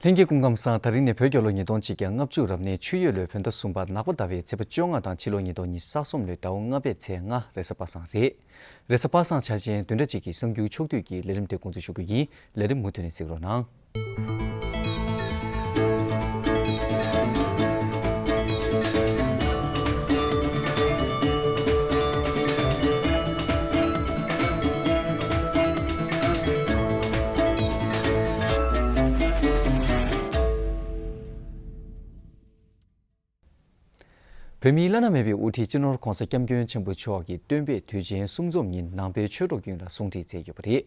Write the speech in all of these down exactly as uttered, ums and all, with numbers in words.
ལྷན་རྒྱས་སྐུ་ཁམས་བཟང་། ད་རིང་ནི་བོད་རྒྱལ་ལོ་ཉིས་སྟོང་ཆིག་བརྒྱ་ལྔ་བཅུ་རབ་གནས་ཆུ་ཡོས་ལོའི་བོད་ཟླ་གསུམ་པ་ནག་པ་ཟླ་བའི་ཚེས་པ་བཅོ་ལྔ་དང་ཕྱི་ལོ་ཉིས་སྟོང་ཉི་ཤུ་རྩ་གསུམ་ལོའི་ཟླ་བ་ལྔ་པའི་ཚེས་ལྔ་རེས་གཟའ་པ་སངས་རེད། རེས་གཟའ་པ་སངས་འཆར་ཅན་བདུན་ཕྲག་གཅིག་གི་གསར་འགྱུར་ཕྱོགས་བསྡུས་ཀྱི་ལས་རིམ་དེ་འགོ་འཛུགས་ཞུ་རྒྱུ་ཡིན། ལས་རིམ་མུ་མཐུད་ནས་གཟིགས་རོགས་གནང་། བོད་མིའི་བླ་ན་མེད་པའི་དབུ་ཁྲིད་སྤྱི་ནོར་༧གོང་ས་༧སྐྱབས་མགོན་ཆེན་པོ་མཆོག་གི་སྟོན་པའི་དུས་ཆེན་གསུམ་འཛོམས་ཉིན་ནང་པའི་ཆོས་གྲོགས་ཀུན་ལ་གསུང་འཕྲིན་སྩལ་ཡོད་པ་རེད།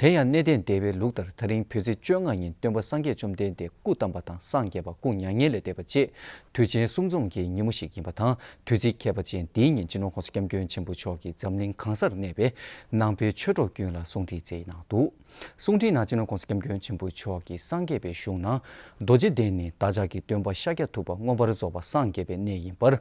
དེ་ཡང་གནས་བརྟན་སྡེ་པའི་ལུགས་ལྟར་ད་རིང་བོད་ཚེས་བཅོ་ལྔ་ཉིན་སྟོན་པ་སངས་རྒྱས་བཅོམ་ལྡན་འདས་སྐུ་བལྟམས་པ་དང་སངས་རྒྱས་པ་སྐུ་མྱ་ངན་ལས་འདས་པ་བཅས་དུས་ཆེན་གསུམ་འཛོམས་ཀྱི་ཉིན་མོ་ཞིག་ཡིན་པ་དང་། དུས་ཚིགས་ཁྱད་པར་ཅན་འདིའི་ཉིན་སྤྱི་ནོར་༧གོང་ས་༧སྐྱབས་མགོན་ཆེན་པོ་མཆོག་གིས་འཛམ་གླིང་གང་སར་གནས་པའི་ནང་པའི་ཆོས་གྲོགས་ཀུན་ལ་གསུང་འཕྲིན་སྩལ་གནང་འདུག། གསུང་འཕྲིན་ནང་སྤྱི་ནོར་༧གོང་ས་༧སྐྱབས་མགོན་ཆེན་པོ་མཆོག་གིས་སངས་རྒྱས་པའི་གཞུང་ནང་རྡོ་རྗེ་གདན་ནི་བདག་ཅག་གི་སྟོན་པ་ཤཱཀྱ་ཐུབ་པ་མངོན་པར་རྫོགས་པ་སངས་རྒྱས་པའི་གནས་ཡིན་པར།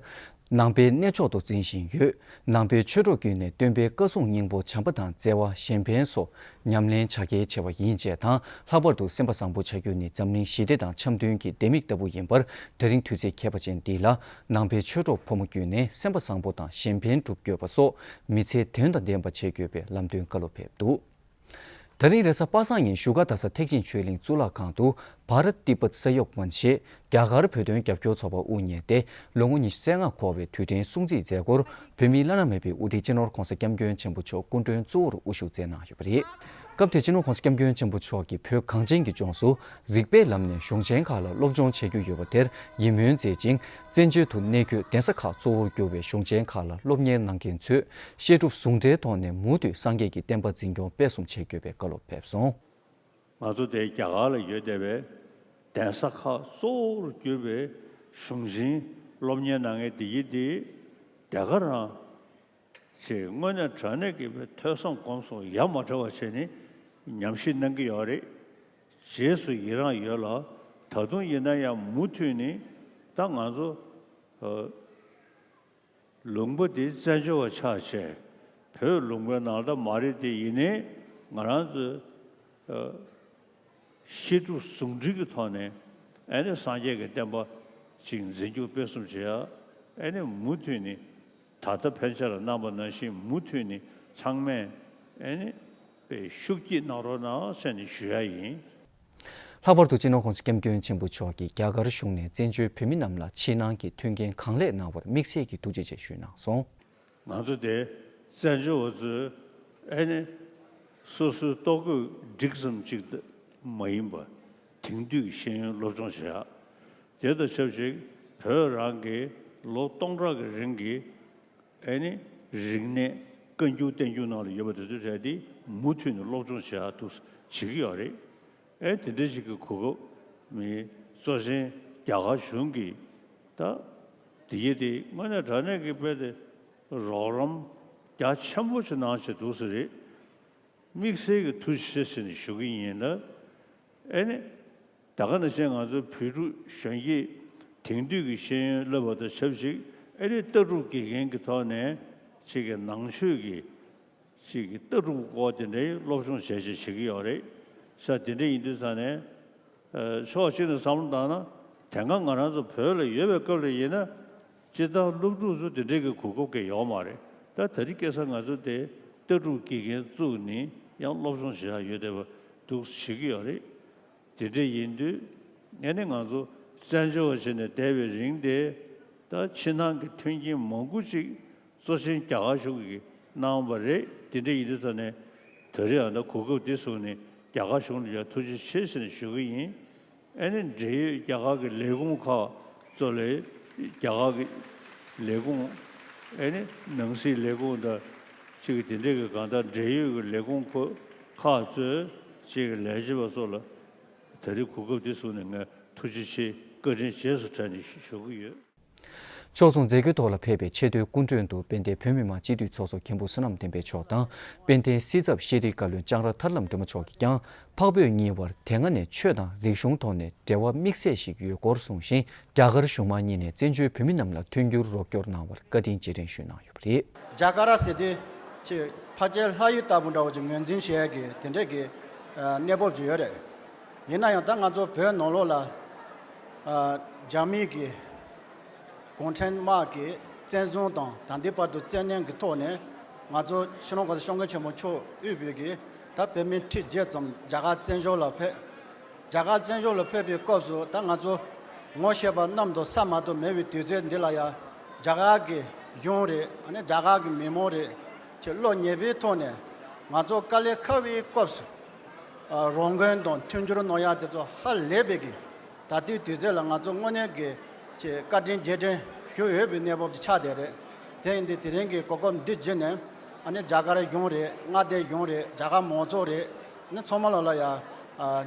ནང་པའི་གནས་མཆོག་ཏུ་འཛིན་བཞིན་ཡོད། ནང་པའི་ཆོས་གྲོགས་ཀུན་ནས་སྟོན་པའི་བཀའ་གསུང་སྙིང་པོ་བྱམས་པ་དང་བརྩེ་བ་གཞན་ཕན་སོགས་ཉམས་ལེན་བྱ་གལ་ཆེ་བ་ཡིན་ཅེས་དང་། ལྷག་པར་དུ་སེམས་པ་བཟང་པོ་བྱ་རྒྱུ་ནི་འཛམ་གླིང་ཞི་བདེ་དང་འཆམ་མཐུན་གྱི་ལྡེ་མིག་ལྟ་བུ་ཡིན་པར། དེ་རིང་དུས་ཚིགས་ཁྱད་པར་ཅན་འདི་ལ་ནང་པའི་ཆོས་གྲོགས་ཕོ་མོ་ཀུན་ནས་སེམས་པ་བཟང་པོ་དང་གཞན་ཕན་སྒྲུབ་དགོས་པ་སོགས་མི་ཚེ་དོན་དང་ལྡན་པ་བྱེད་དགོས་པའི་ལམ་སྟོན་བཀའ་སློབ་ཕེབས་འདུག། ད་རིང་རེས་གཟའ་པ་སངས་ཉིན་བཞུགས་སྒར་རྡ་ས་ཐེག་ཆེན་ཆོས་གླིང་གཙུག་ལག་ཁང་དུ་བྷ་རཏ་ཏི་པད་ས་ཡོག་མན་ཞེས་རྒྱ་གར་བོད་དོན་རྒྱབ་སྐྱོར་ཚོགས་པ་དབུ་བརྙེས་ཏེ་ལོ་ངོ་ཉི་ཤུ་རྩ་ལྔ་འཁོར་བའི་དུས་དྲན་སྲུང་བརྩིའི་མཛད་སྒོར་བོད་མིའི་བླ་ན་མེད་པའི་དབུ་ཁྲིད་སྤྱི་ནོར་༧གོང་ས་༧སྐྱབས་མགོན་ཆེན་པོ་མཆོག་སྐུ་མགྲོན་གཙོ་བོར་དབུ་བཞུགས་མཛད་གནང་ཡོད་པ་རེད། སྐབས་དེར་སྤྱི་ནོར་༧གོང་ས་༧སྐྱབས་མགོན་ཆེན་པོ་མཆོག་གིས་བོད་གངས་ཅན་གྱི་ལྗོངས་སུ་རིག་པའི་ལམ་ནས་གཞུང་ཆེན་ཁག་ལ་སློབ་སྦྱོང་བྱེད་རྒྱུ་ཡོད་པ་དེར་ཡིད་སྨོན་མཛད་ཅིང་། བཙན་བྱོལ་དུ་གནས་འཁོད་གདན་ས་ཁག་གཙོ་བོར་གྱུར་པའི་གཞུང་ཆེན་ཁག་ལ་སློབ་གཉེར་གནང་མཁན་ཚོས་བཤད་སྒྲུབ་ཟུང་འབྲེལ་ཐོག་ནས་མུ་མཐུད་སངས་རྒྱས་ཀྱི་བསྟན་པ་འཛིན་སྐྱོང་སྤེལ་གསུམ་བྱེད་དགོས་པའི་བཀའ་སློབ་ཕེབས་སོང་། ང་ཚོ་དེ་རྒྱ་གར་ལ་ཡོད་བསྡད་པའི་གདན་ས་ཁག་གཙོ་བོར་གྱུར་པའི་གཞུང་ཆེན་སློབ་གཉེར་གནང་མཁན་དེ་ཡིན་དེ། དེ་ག་རང་ཅེས་དངོས་གནས་དྲང་གནས་ཀྱི་ཐོས་བསམ་སྒོམ་གསུམ་ཡ་མ་བྲལ་བ་བྱས་ནས་ཉམས་ཞིབ་གནང་གི་ཡོད་རེད། རྗེས་སུ་ཡི་རང་ཡོད་ལ། ད་དུང་ཡིན་ན་ཡང་མུ་མཐུད་ནས་ད་ང་ཚོ་ཨ་ལུང་པ་འདི་བཙན་བྱོལ་བ་ཆགས་བྱས་བོད་ལུང་པའི་ནང་ལ་མ་རེད་དེ། ཡིན་ནའི་ང་རང་ཚོས་ཨ་བཤད་སྒྲུབ་ཟུང་འབྲེལ་གྱི་ཐོག་ནས་ཨ་ནི་སངས་རྒྱས་ཀྱི་བསྟན་པ་ཅིག་འཛིན་སྐྱོང་སྤེལ་གསུམ་བྱེད་ཡ། ཨ་ནི་མུ་མཐུད་ནས་ད་ལྟ་ཕན་ཆད་ལ་གནང་བ་ནང་བཞིན་མུ་མཐུད་ནས་ཚང་མས་ཨ་ནི་དཔེ་ཤུགས་སྐྱེད་གནང་རོགས་གནང་ཟེར་ནས་ཞུ་ཡ་ཡིན། ལྷག་པར་དུ་སྤྱི་ནོར་༧གོང་ས་༧སྐྱབས་མགོན་ཆེན་པོ་མཆོག་གིས་རྒྱ་གར་གཞུང་ནས་བཙན་བྱོལ་བོད་མི་རྣམས་ལ་ཕྱི་ནང་གི་མཐུན་རྐྱེན་གང་ལེགས་གནང་བར་དམིགས་བསལ་གྱི་ཐུགས་རྗེ་ཆེ་ཞུས་གནང་སོང་། ང་ཚོ་དེ་བཙན་བྱོལ་བ་ཚོས་ཨ་ནི་སོ་སོའི་ལྟོ་གོས་སྒྲིག་ཙམ་གཅིག་མ་ཡིན་པ། དེང་དུས་ཀྱི་ཤེས་ཡོན་སློབ་སྦྱོང་བྱེད་ཡ། དེ་དང་ཆབས་ཅིག་བོད་རང་གི་ལོ་སྟོང་ཕྲག་གི་རིང་གི་ཨ་ནི་རིག་གནས་བཀའ་འགྱུར་བསྟན་འགྱུར་ནང་ལ་ཡོད་པ་དེ་ཚོའི་གྲས་དེ་མུ་མཐུད་ནས་སློབ་སྦྱོང་བྱེད་ཡ་འདུག་བྱེད་ཀྱི་ཡོད་རེད། ཨེ་དེ་འདྲ་ཞིག་གི་གོ་སྐབས་མི་གཙོ་ཆེན་རྒྱ་གར་གཞུང་གིས་ད་དེ་ཡི་དེ་དངོས་གནས་དྲང་གནས་ཀྱི་དཔེ་དེ་རོགས་རམ་རྒྱ་ཆེན་པོ་ཞིག་གནང་བྱས་འདུག་ས་རེད། དམིགས་བསལ་གྱི་ཐུགས་རྗེ་ཆེ་ཟེར་ནས་ཞུ་གི་ཡིན་ལ། ཨེ་ནི། ད་ག་ནང་བཞིན་ང་ཚོའི་བོད་ཕྲུག་གཞོན་སྐྱེས་དེང་དུས་ཀྱི་ཤེས་ཡོན་བསླབ་པ་དང་ཆབས་ཅིག་ཨེ་ནི་ལྟ་གྲུབ་དགེ་རྒན་གྱི་ཐོག་ནས་ཅིག་གི་ནང་ཆོས་ཀྱི་ཅིག་གི་ལྟ་གྲུབ་སྐོར་དེ་འདྲའི་སློབ་སྦྱོང་བྱས་བྱས་བྱེད་ཀྱི་ཡོད་རེད། ས་དེ་འདྲ་ཡིན་དུས་ཙང་ནས། ཨ་ཕྱོགས་གཅིག་ནས་བསམ་བློ་བཏང་ན། དེ་སྔ་ང་རང་ཚོ་བོད་ལ་ཡོད་པའི་སྐབས་ལ་ཡིན་ན། སྤྱིར་བཏང་སློབ་ཕྲུག་ཚོ་དེ་འདྲའི་གི་གོ་སྐབས་ཀྱི་ཡོད་མ་རེད། ད་དེ་རིང་ཁ་སང་ང་ཚོ་དེ་ལྟ་གྲུབ་དགེ་རྒན་བཙུགས་ནས་ཡང་སློབ་སྦྱོང་བྱེད་ཡག་ཡོད་བསྡད་པ་འདུག་བྱེད་ཀྱི་ཡོད་རེད། དེ་འདྲ་ཡིན་དུས་ཨ་ནི་ང་ཚོ་བཙན་བྱོལ་བ་བྱས་ནས་བསྡད་པའི་རིང་དེ། ད་ཕྱི་ནང་གི་མཐུན་རྐྱེན་མང་པོ་ཅིག་གཙོ་ཆེན་རྒྱ་གར་གཞུང་གིས་གནང་བ་རེད། དེ་འདྲ་ཡིན་དུས་ཙང་ནས་ད་རེས་ཨ་ད་གོ་སྐབས་འདི་བཟུང་ནས་རྒྱ་གར་གཞུང་ལ་ཡང་ཐུགས་རྗེ་ཆེ་ཟེར་ནས་ཞུ་གི་ཡིན། ཨ་ནི་འབྲེལ་ཡོད་རྒྱ་གར་གྱི་ལས་ཁུངས་ཁག་གཙོ་ལས་རྒྱ་གར་གྱི་ལས་ཁུངས། ཨ་ནི་ནང་སྲིད་ལས་ཁུངས་དང་གཅིག་གི་དེ་འདྲས་ཀྱི་གང་ལྟར་འབྲེལ་ཡོད་ཀྱི་ལས་ཁུངས་ཁོ་ཁག་གཙོས་གཅིག་གི་ལས་བྱེད་པ་ཚོ་ལ་ད་རེས་གོ་སྐབས་འདི་བཟུང་ནས་ངས་ཐུགས་རྗེ་ཆེ་བཀའ་དྲིན་རྗེས་སུ་དྲན་ནས་ཞུ་གི་ཡོད། ཕྱོགས་མཚུངས་མཛད་སྒོའི་ཐོག་ལ་ཕེབས་པའི་ཆེས་མཐོའི་སྐུ་མགྲོན་དུ་དཔལ་ལྡན་བོད་མི་མང་སྤྱི་འཐུས་ཚོགས་གཙོ་མཁན་པོ་བསོད་ནམས་བསྟན་འཕེལ་མཆོག་དང་། དཔལ་ལྡན་སྲིད་ཚབ་ཤེས་རིག་བཀའ་བློན་ལྕང་ར་ཐར་ལམ་སྒྲོལ་མ་མཆོག་གིས་ཀྱང་། འཕགས་བོད་གཉིས་བར་དེ་སྔ་ནས་ཆོས་དང་རིག་གཞུང་ཐོག་ནས་འབྲེལ་བ་དམིགས་བསལ་ཞིག་ཡོད་སྐོར་གསུངས་ཤིང་། རྒྱ་གར་གཞུང་མང་གཉིས་ནས་བཙན་བྱོལ་བོད་མི་རྣམས་ལ་མཐུན་འགྱུར་རོགས་སྐྱོར་གནང་བར་བཀའ་དྲིན་རྗེས་དྲན་ཞུས་གནང་ཡོད་པ་རེད། རྒྱ་གར་ཟེར་དུས་ཅིག་ཕལ་ཆེར་ལྷ་ཡུལ་ལྟ་བུ་འདྲ་བོ་ཅིག་ངོས་འཛིན་བྱེད་ཡག་གི་དེ་འདྲས་ཀྱི་ཨ་གནས་བབ་ཅིག་ཡོད་རེད། ཡིན་ན་ཡང་ད་ང་ཚོ་བོད་ནང་ལོགས་ལ་ཨ་རྒྱ་མི་གི་གུང་ཁྲན་དམག་གི་བཙན་བཟུང་དང་ད་ལྟའི་བར་དུ་བཙན་གནོན་གྱི་ཐོག་ནས་ང་ཚོ་སྤྱི་ནོར་༸གོང་ས་༸སྐྱབས་མགོན་ཆེན་པོ་མཆོག་དབུས་པའི་གི་ད་བོད་མི་ཁྲི་བརྒྱད་ཙམ་རྒྱ་གར་བཙན་བྱོལ་ལ་ཕེབས། རྒྱ་གར་བཙན་བྱོལ་ལ་ཕེབས་པའི་སྐབས་སུ་ད་ང་ཚོ་ངོ་ཤེས་པ་གནམ་དང་ས་མ་གཏོགས་མེད་པའི་དུས་ཚོད་འདི་ལ་ཡང་རྒྱ་གར་གྱི་གཞུང་རེད། ཨ་ནི་རྒྱ་གར་གྱི་མི་མང་རེད། ཅེས་བློ་ཉེས་པའི་ཐོག་ནས་ང་ཚོ་དཀའ་ལས་ཁག་པའི་སྐབས་སུ་ཨ་རོགས་མགོན་དང་མཐུན་འགྱུར་གནང་ཡག་དེ་ཚོ་ཧ་ལས་པའི་གི་ད་ལྟའི་དུས་ཚོད་ལ་ང་ཚོ་དངོས་གནས་ཀྱི་ཅེས་བཀའ་དྲིན་རྗེས་དྲན་ཞུ་འོས་པའི་གནས་བབ་ཅིག་ཆགས་བསྡད་རེད། དེ་ཡིན་དུས་དེ་རིང་གི་གོ་སྐབས་འདི་བརྒྱུད་ནས་ཨ་ནི་རྒྱ་གར་གཞུང་རེད། མངའ་སྡེ་གཞུང་རེད། རྒྱ་གར་མང་ཚོགས་རེད། ཨ་ནི་ཚང་མ་ལོ་ལ་ཡ་ཨ་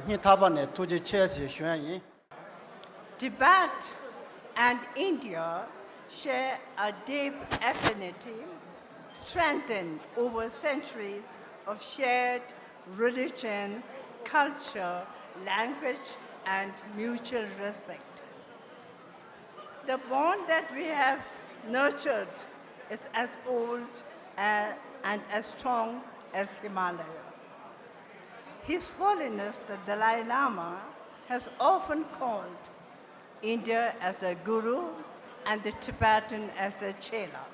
སྙིང་ཐག་པ་ནས་ཐུགས་རྗེ་ཆེ་ཞེས་ཞུ་ཡ་ཡིན། Tibet and India share a deep affinity, strengthened over centuries of shared religion, culture, language, and mutual respect. The bond that we have nurtured is as old, uh, and as strong as Himalaya. His Holiness the Dalai Lama has often called India as a guru and the Tibetan as a chela.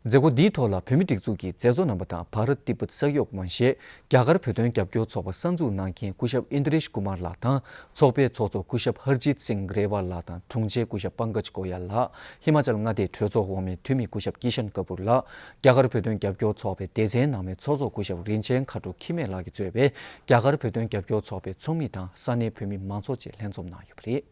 མཛད་སྒོ་འདིའི་ཐོག་ལ་བོད་མིའི་སྒྲིག་འཛུགས་ཀྱི་མཛད་གཙོ་རྣམ་པ་དང་བྷ་རཏ་ཏི་པུཏ་ས་གཡོག་མ་ཞེས་རྒྱ་གར་བོད་དོན་རྒྱབ་སྐྱོར་ཚོགས་པ་གསར་འཛུགས་གནང་མཁན་སྐུ་ཞབས་ཨིན་དྲེཤ་ཀུ་མར་ལགས་དང་། ཚོགས་པའི་ཚོགས་གཙོ་སྐུ་ཞབས་ཧར་ཇིད་སིང་རེ་ཝལ་ལགས་དང་དྲུང་ཆེ་སྐུ་ཞབས་པང་ཀཇ་ཀོ་ཡལ་ལགས། ཧི་མ་ཅལ་མངའ་སྡེའི་གྲོས་ཚོགས་འོག་མའི་འཐུས་མི་སྐུ་ཞབས་ཀི་ཤན་ཀ་པུར་ལགས། རྒྱ་གར་བོད་དོན་རྒྱབ་སྐྱོར་ཚོགས་པའི་སྡེ་ཚན་ནང་མའི་ཚོགས་གཙོ་སྐུ་ཞབས་རིན་ཆེན་མཁའ་འགྲོ་འཁྱིལ་མེད་ལགས་ཀྱིས་གཙོས་པའི་རྒྱ་གར་བོད་དོན་རྒྱབ་སྐྱོར་ཚོགས་པའི་ཚོགས་མི་དང་ས་གནས་བོད་མི་མང་ཚོགས་བཅས་ལྷན་འཛོམས་གནང་ཡོད་པ་རེད།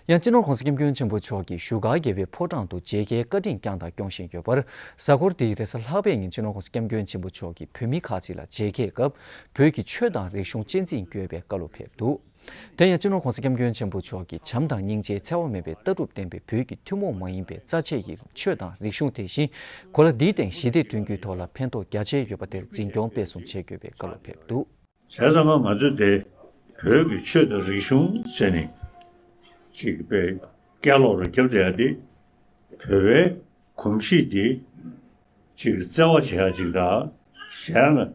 ཡང་སྤྱི་ནོར་༸གོང་ས་༸སྐྱབས་མགོན་ཆེན་པོ་མཆོག་གིས་བཞུགས་སྒར་རྒྱལ་བའི་ཕོ་བྲང་དུ་མཇལ་ཁའི་བཀའ་དྲིན་བསྐྱངས་དང་སྐྱོང་བཞིན་ཡོད་པར། གཟའ་འཁོར་འདིའི་རེས་གཟའ་ལྷག་པའི་ཉིན་སྤྱི་ནོར་༸གོང་ས་༸སྐྱབས་མགོན་ཆེན་པོ་མཆོག་གིས་བོད་མི་ཁག་ཅིག་ལ་མཇལ་ཁའི་སྐབས་བོད་ཀྱི་ཆོས་དང་རིག་གཞུང་གཅེས་འཛིན་དགོས་པའི་བཀའ་སློབ་ཕེབས་འདུག་དེ་ཡང་སྤྱི་ནོར་༸གོང་ས་༸སྐྱབས་མགོན་ཆེན་པོ་མཆོག་གིས་བྱམས་དང་སྙིང་རྗེའི་འཚེ་བ་མེད་པའི་ལྟ་གྲུབ་བསྟན་པའི་བོད་ཀྱི་ཐུན་མོང་མ་ཡིན་པའི་རྩ་ཆེ་ཡི་ཆོས་དང་རིག་གཞུང་དེ་བཞིན་གོ་ལ་འདིའི་སྟེང་ཞི་བདེ་བསྐྲུན་རྒྱུའི་ཐོག་ལ་ཕན་ཐོགས་རྒྱ་ཆེ་ཡོད་པ་དེར་འཛིན་སྐྱོང་སྤེལ་གསུམ་བྱེད་དགོས་པའི་བཀའ་སློབ་ཕེབས་འདུག་བྱས་ཙང་ང་ཚོས་དེ་བོད་ཀྱི་ཆོས་དང་རིག་གཞུང་ཟེར་ནས་ཅིག་དཔེ་སྐད་ལོག་རུ་རྒྱབ་བསྡད་ཡ་དེ་བོད་པའི་གོམས་གཤིས་དེ་ཅིག་བརྩེ་བ་བྱེད་ཡ་ཅིག་དང་གཞན་ལ་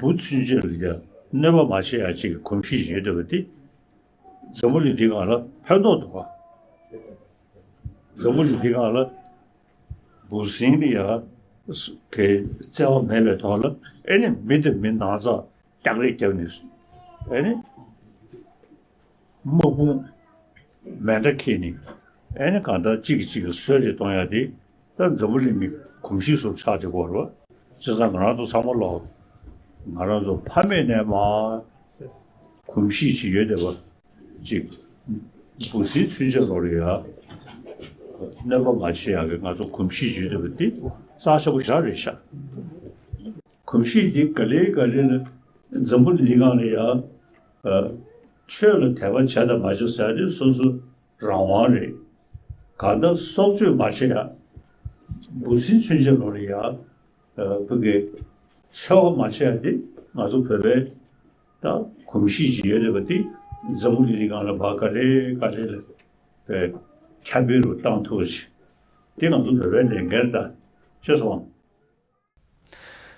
འབུ་ཚུན་ཆད་ལ་ཡ་གནོད་པ་མ་བྱེད་ཡ་ཅིག་གི་གོམས་གཤིས་ཡོད་བསྡད་པ་དེ་འཛམ་བུ་གླིང་འདི་སྒང་ལ་ཕན་ཐོགས་འདུག་ག་འཛམ་བུ་གླིང་འདི་སྒང་ལ་འབུ་སྲིན་ལ་ཡ་གི་བརྩེ་བ་མེད་པའི་ཐོག་ལ་ཨེ་ནི་མི་དང་མི་ནང་ཚ་རྒྱག་རེས་བརྒྱབ་ནས་ཨེ་ནི་དམག་དཔུང་མེ་མདའ་འཁྱེར་ནས་ཨེ་ནི་གང་ལྟར་གཅིག་གིས་གཅིག་ལ་གསོད་རེས་གཏོང་ཡ་དེ་ད་འཛམ་བུ་གླིང་མི་གོམས་གཤིས་སུ་ཆགས་བསྡད་ཡོད་རེད་བ། བྱས་ཙང་ང་རང་ཚོ་ཚང་མ་ལོག་ང་རང་ཚོ་ཕ་མེས་ནས་མར་གོམས་གཤིས་ཅིག་ཡོད་བསྡད་པ་ཅིག་འབུ་སྲིན་ཚུན་ཆད་ལོག་རེད་ཡ། གནོད་པ་མ་བྱེད་ཡག་གི་ང་ཚོ་གོམས་གཤིས་ཡོད་བསྡད་པ་དེ་རྩ་ཆེ་པོ་ཞེ་དྲག་རེད་ཤག་གོམས་གཤིས་འདི་ག་ལེ་ག་ལེ་ལ་འཛམ་བུ་གླིང་སྒང་ལ་ཡ། ཨ། ཆོས་ལ་དད་པ་བྱ་དང་མ་བྱ་ཟེར་དེ་སོ་སོ་རང་དབང་རེད། གང་ལྟར་སྲོག་གཅོད་མ་བྱེད་ཡ། འབུ་སྲིན་ཚུན་ཆད་ལོག་ལ་ཡ། ཨ། བོད་ཀྱི་འཚེ་བ་མ་བྱེད་ཡ་དེ་ང་ཚོ་བོད་པའི་ད་གོམས་གཤིས་ཤིག་ཡོད་རེད་པ། དེ་འཛམ་བུ་གླིང་སྒང་ལ་བ་ག་ལེ་ག་ལེ་ལ་བའི་ཁྱབ་སྤེལ་རུ་བཏང་ཐུབ་ཅིག་དེ་ང་ཚོ་བོད་པའི་ལས་འགན་རེད། ད་ཤེས་སོང་།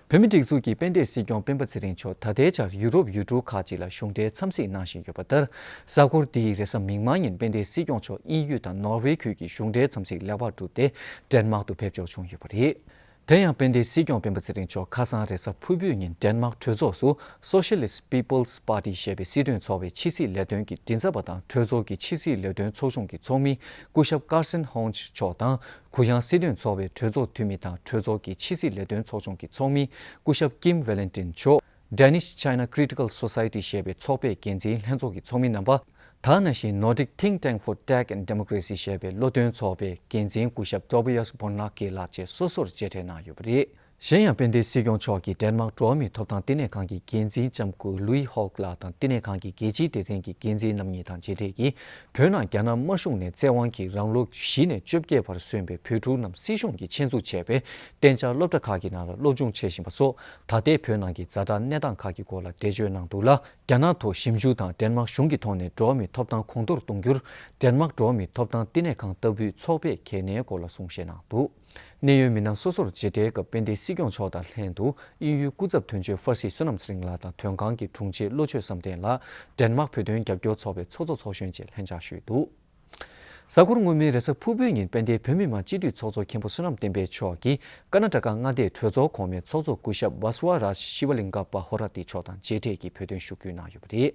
བོད་མིའི་སྒྲིག་འཛུགས་ཀྱི་དཔལ་ལྡན་སྲིད་སྐྱོང་སྤེན་པ་ཚེ་རིང་མཆོག་ད་ལྟའི་ཆར་ཡུ་རོབ་ཡུལ་གྲུ་ཁག་ཅིག་ལ་གཞུང་འབྲེལ་འཚམས་གཟིགས་གནང་བཞིན་ཡོད་པ་ལྟར། གཟའ་འཁོར་འདིའི་རེས་གཟའ་མིག་དམར་ཉིན་དཔལ་ལྡན་སྲིད་སྐྱོང་མཆོག་དབྱིན་ཡུལ་དང་ནོར་ཝེ་ཁུལ་གྱི་གཞུང་འབྲེལ་འཚམས་གཟིགས་ལེགས་པར་གྲུབ་སྟེ་ཌེན་མཱག་ཏུ་ཕེབས་འབྱོར་བྱུང་ཡོད་པ་རེད། དེ་ཡང་དཔལ་ལྡན་སྲིད་སྐྱོང་སྤེན་པ་ཚེ་རིང་མཆོག་ཁ་སང་རེས་གཟའ་ཕུར་བུའི་ཉིན་ཌེན་མཱག་གྲོས་ཚོགས་སུ་Socialist People's Party ཞེས་པའི་སྲིད་དོན་ཚོགས་པའི་ཕྱི་སྲིད་ལས་དོན་གྱི་མགྲིན་ཚབ་པ་དང་གྲོས་ཚོགས་ཀྱི་ཕྱི་སྲིད་ལས་དོན་ཚོགས་ཆུང་གི་ཚོགས་མི་སྐུ་ཞབས་ཀར་སན་ཧོང་མཆོག་དང་། གུ་ཡངས་སྲིད་དོན་ཚོགས་པའི་གྲོས་ཚོགས་འཐུས་མི་དང་གྲོས་ཚོགས་ཀྱི་ཕྱི་སྲིད་ལས་དོན་ཚོགས་ཆུང་གི་ཚོགས་མི་སྐུ་ཞབས་ཀིམ་ཝེ་ལེན་ཏིན་མཆོག Danish China Critical Society ཞེས་པའི་ཚོགས་པའི་འགན་འཛིན་ལྷན་ཚོགས་ཀྱི་ཚོགས་མི་རྣམ་པ། ད་ནང་བཞིན་Nordic Think Tank for Tech and Democracy ཞེས་པའི་བློ་འདོན་ཚོགས་པའི་འགན་འཛིན་སྐུ་ཞབས་Tobias Bjørnlake ལགས་བཅས་སོ་སོར་མཇལ་འཕྲད་གནང་ཡོད་པ་རེད། གཞན་ཡང་དཔལ་ལྡན་སྲིད་སྐྱོང་མཆོག་གིས་ཌེན་མཱག་འགྲོ་བ་མིའི་ཐོབ་ཐང་བསྟི་གནས་ཁང་གི་འགན་འཛིན་ལྕམ་སྐུ་Louise Holck ལགས་དང་བསྟི་གནས་ཁང་གི་རྒྱལ་སྤྱིའི་སྡེ་ཚན་གྱི་འགན་འཛིན་རྣམ་གཉིས་དང་མཇལ་འཕྲད་ཀྱིས། བོད་ནང་རྒྱ་ནག་དམར་གཞུང་ནས་བཙན་དབང་གིས་རང་ལོ་བཞི་ནས་བཅོ་བརྒྱད་བར་སོན་པའི་བོད་ཕྲུག་རྣམས་སྲིད་གཞུང་གིས་ཆེད་འཛུགས་བྱས་པའི་གཏན་འཇགས་སློབ་གྲྭ་ཁག་གི་ནང་ལ་སློབ་སྦྱོང་བྱེད་བཞིན་པ་སོགས་ད་ལྟའི་བོད་ནང་གི་ཛ་དྲག་གནས་སྟངས་ཁག་གི་སྐོར་ལ་འགྲེལ་བརྗོད་གནང་འདུག་ལ། རྒྱ་ནག་ཐོག་ཞིབ་འཇུག་དང་ཌེན་མཱག་གཞུང་གི་ཐོག་ནས་འགྲོ་བ་མིའི་ཐོབ་ཐང་གོང་མཐོར་གཏོང་རྒྱུར་ཌེན་མཱག་འགྲོ་བ་མིའི་ཐོབ་ཐང་བསྟི་གནས་ཁང་ལྟ་བུའི་ཚོགས་པས་གལ་གནད་སྐོར་ལ་གསུང་བཤད་གནང་འདུག་གནད་ཡོད་མི་སྣ་སོ་སོར་མཇལ་འཕྲད་སྐབས་དཔལ་ལྡན་སྲིད་སྐྱོང་མཆོག་དང་ལྷན་དུ་དབྱིན་ཡུལ་སྐུ་ཚབ་དོན་གཅོད་ཧྥར་སི་བསོད་ནམས་ཚེ་རིང་ལགས་དང་དོན་ཁང་གི་དྲུང་ཆེ་བློ་ཆོས་བསམ་གཏན་ལགས་ཌེན་མཱག་བོད་དོན་རྒྱབ་སྐྱོར་ཚོགས་པའི་ཚོགས་གཙོ་ཚོགས་གཞོན་བཅས་ལྷན་བཅར་ཞུས་འདུག་གཟའ་འཁོར་སྔོན་མའི་རེས་གཟའ་ཕུར་བུའི་ཉིན་དཔལ་ལྡན་བོད་མི་མང་སྤྱི་འཐུས་ཚོགས་གཙོ་མཁན་པོ་བསོད་ནམས་བསྟན་འཕེལ་མཆོག་གིས་ཀར་ན་ཊ་ཀ་མངའ་སྡེའི་གྲོས་ཚོགས་གོང་མའི་ཚོགས་གཙོ་སྐུ་ཞབས་བྷ་སུ་ཝ་རཱཇ་ཤི་ཝ་ལིང་ག་པ་ཧོ་ར་ཏི་མཆོག་དང་མཇལ་འཕྲད་ཀྱིས་བོད་དོན་ཞུ་སྐུལ་གནང་ཡོད་པ་རེད།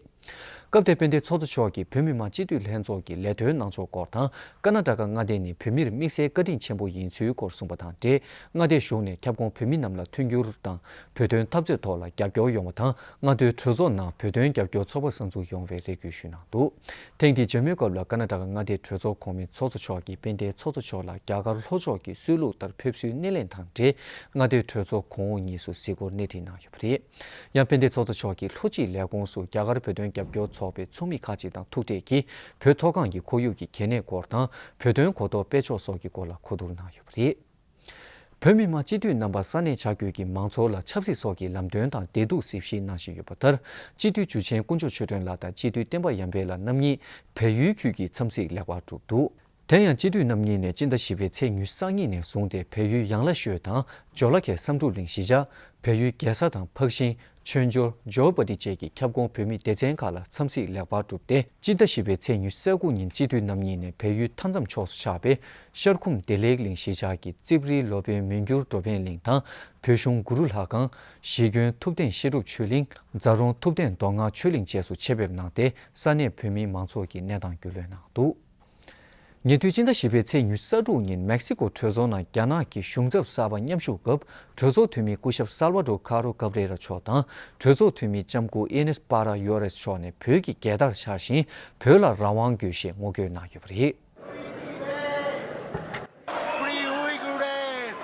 སྐབས་དེར་དཔལ་ལྡན་ཚོགས་གཙོ་མཆོག་གིས་བོད་མི་མང་སྤྱི་འཐུས་ལྷན་ཚོགས་ཀྱི་ལས་དོན་གནང་ཕྱོགས་སྐོར་དང་། ཀར་ན་ཊ་ཀ་མངའ་སྡེ་ནི་བོད་མིར་དམིགས་བསལ་བཀའ་དྲིན་ཆེན་པོ་ཡིན་ཚུལ་སྐོར་གསུངས་པ་དང་འབྲེལ། མངའ་སྡེ་གཞུང་ནས་ཁྱབ་ཁོངས་བོད་མི་རྣམས་ལ་མཐུན་འགྱུར་དང་བོད་དོན་འཐབ་རྩོད་ཐོག་ལ་རྒྱབ་སྐྱོར་ཡོང་བ་དང་། མངའ་སྡེའི་གྲོས་ཚོགས་ནང་བོད་དོན་རྒྱབ་སྐྱོར་ཚོགས་པ་གསར་འཛུགས་ཡོང་བའི་རེ་སྐུལ་ཞུས་གནང་འདུག་ཐེངས་འདིའི་མཇལ་མོལ་སྐབས་ལ་ཀར་ན་ཊ་ཀ་མངའ་སྡེའི་གྲོས་ཚོགས་གོང་མའི་ཚོགས་གཙོ་མཆོག་གིས་དཔལ་ལྡན་ཚོགས་གཙོ་མཆོག་ལ་རྒྱ་གར་ལྷོ་ཕྱོགས་ཀྱི་སྲོལ་ལུགས་ལྟར་ཕེབས་བསུའི་སྣེ་ལེན་དང་འབྲེལ། མངའ་སྡེའི་གྲོས་ཚོགས་གོང་འོག་གཉིས་སུ་གཟིགས་སྐོར་སྣེ་ཁྲིད་གནང་ཡོད་པ་རེད། ཡང་དཔལ་ལྡན་ཚོགས་གཙོ་མཆོག་གིས་ལྷོ་སྤྱི་ལས་ཁུངས་སུ་རྒྱ་གར་བོད་དོན་རྒྱབ་སྐྱོར་ཚོགས་པའི་ཚོགས་མི་ཁག་ཅིག་དང་ཐུག་འཕྲད་ཀྱིས་བོད་མཐོ་སྒང་གི་ཁོར་ཡུག་གི་གལ་གནད་སྐོར་དང་། བོད་དོན་གོ་རྟོགས་སྤེལ་ཕྱོགས་སོགས་ཀྱི་སྐོར་ལ་གོ་བསྡུར་གནང་ཡོད་པ་རེད། བོད་མི་མང་སྤྱི་འཐུས་རྣམ་པ་ས་གནས་བྱ་རྒོད་ཀྱི་མང་ཚོགས་ལ་ཆབ་སྲིད་སོགས་ཀྱི་ལམ་སྟོན་དང་བདེ་སྡུག་གཟིགས་ཞིབ་གནང་བཞིན་ཡོད་པ་ལྟར། སྤྱི་འཐུས་འཇུ་ཆེན་དཀོན་མཆོག་ཆོས་སྒྲོན་ལགས་དང་སྤྱི་འཐུས་བསྟན་པ་ཡར་འཕེལ་ལགས་རྣམ་གཉིས་བལ་ཡུལ་ཁུལ་གྱི་འཚམས་གཟིགས་ལེགས་པར་གྲུབ་འདུག་དེ་ཡང་སྤྱི་འཐུས་རྣམ་གཉིས་ནས་སྤྱི་ཟླ་བཞི་པའི་ཚེས་ཉི་ཤུ་རྩ་གཉིས་ནས་བཟུང་སྟེ་བལ་ཡུལ་ཡང་ལ་ཤོད་དང་ཇོ་ལ་ཁའི་བསམ་འགྲུབ་གླིང་གཞིས་ཆགས། བལ་ཡུལ་རྒྱལ་ས་དང་འཕགས་ཤིང་། མཆོད་འཇོར། ཇོ་བོ་ཏི་བཅས་ཀྱི་ཁྱབ་ཁོངས་བོད་མི་སྡེ་ཚན་ཁག་ལ་འཚམས་གཟིགས་ལེགས་པར་གྲུབ་སྟེ། སྤྱི་ཟླ་བཞི་པའི་ཚེས་ཉི་ཤུ་རྩ་དགུ་ཉིན་སྤྱི་འཐུས་རྣམ་གཉིས་ནས་བལ་ཡུལ་མཐའ་མཚམས་ཕྱོགས་སུ་ཆགས་པའི་ཤར་ཁུམ་བདེ་ལེགས་གླིང་གཞིས་ཆགས་ཀྱི་རྩིབ་རིའི་ལོ་པཎ་མི་འགྱུར་འགྲོ་ཕན་གླིང་དང་། བོད་གཞུང་གུ་རུ་ལྷ་ཁང་། གཞིས་དགོན་ཐུབ་བསྟན་བཤད་སྒྲུབ་ཆོས་གླིང་། རྫ་རོང་ཐུབ་བསྟན་མདོ་སྔགས་ཆོས་གླིང་བཅས་སུ་ཆེད་ཕེབས་གནང་སྟེ། ས་གནས་བོད་མིའི་མང་ཚོགས་ཀྱི་གནས་སྟངས་རྒྱུས་ལོན་གནང་འདུག་ཉེ་དུས་སྤྱི་ཟླ་བཞི་པའི་ཚེས་ཉི་ཤུ་རྩ་དྲུག་ཉིན་མེག་སི་ཀོ་གྲོས་ཚོགས་ནང་རྒྱ་ནག་གི་གཞུང་ཚབ་གསར་པ་མཉམ་ཞུགས་སྐབས། གྲོས་ཚོགས་འཐུས་མི་སྐུ་ཞབས་སལ་བ་ཌོ་ཁ་རོ་ཀབ་རེ་ར་མཆོག་དང་། གྲོས་ཚོགས་འཐུས་མི་ལྕམ་སྐུ་ཨེ་ནེས་པ་ར་ཡོ་རེས་མཆོག་ནས་བོད་ཀྱི་རྒྱལ་དར་འཕྱར་ཞིང་། བོད་ལ་རང་དབང་དགོས་ཞེས་ངོ་རྒོལ་གནང་ཡོད་པ་རེད། Free Uyghurs!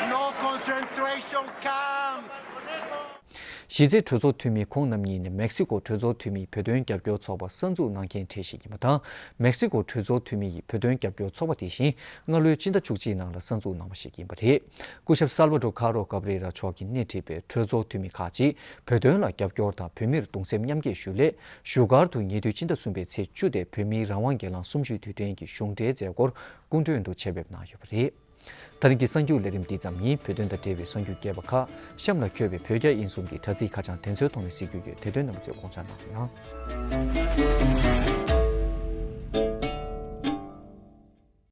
No concentration camps! གཞི་རྩའི་གྲོས་ཚོགས་འཐུས་མི་ཁོང་རྣམ་གཉིས་ནི་མེག་སི་ཀོ་གྲོས་ཚོགས་འཐུས་མིའི་བོད་དོན་རྒྱབ་སྐྱོར་ཚོགས་པ་གསར་འཛུགས་གནང་མཁན་གྲས་ཤིག་ཡིན་པ་དང་། མེག་སི་ཀོ་གྲོས་ཚོགས་འཐུས་མི་ཡི་བོད་དོན་རྒྱབ་སྐྱོར་ཚོགས་པ་དེ་བཞིན་སྔ་ལོའི་སྤྱི་ཟླ་བཅུ་གཅིག་ནང་ལ་གསར་འཛུགས་གནང་བ་ཞིག་ཡིན་པ་རེད། སྐུ་ཞབས་སལ་བ་ཌོ་ཁ་རོ་ཀབ་རེ་ར་མཆོག་གིས་སྣེ་ཁྲིད་པའི་གྲོས་ཚོགས་འཐུས་མི་ཁག་ཅིག་བོད་དོན་ལ་རྒྱབ་སྐྱོར་དང་བོད་མིར་གདུང་སེམས་མཉམ་སྐྱེད་ཞུ་སླད། བཞུགས་སྒར་དུ་ཉེ་དུས་སྤྱི་ཟླ་གསུམ་པའི་ཚེས་བཅུ་སྟེ་བོད་མིའི་རང་དབང་སྒེར་ལངས་གསུམ་བཅུའི་དུས་དྲན་གྱི་གཞུང་འབྲེལ་མཛད་སྒོར་སྐུ་མགྲོན་དུ་ཆེད་ཕེབས་གནང་ཡོད་པ་རེད། ད་རིང་གི་གསར་འགྱུར་ལས་རིམ་འདི་ཙམ་ཡིན། བོད་དོན་དང་འབྲེལ་བའི་གསར་འགྱུར་རྒྱས་པ་ཁག་གཤམ་ལ་འཁོད་པའི་བོད་རྒྱ་དབྱིན་གསུམ་གྱི་དྲ་ཚིགས་ཁ་བྱང་དེ་ཚོའི་ཐོག་ནས་གཟིགས་རྒྱུ་ཡོད། དེ་དོན་རྣམ་པ་ཚོས་དགོངས་འཇགས་གནང་རོགས་གནང་།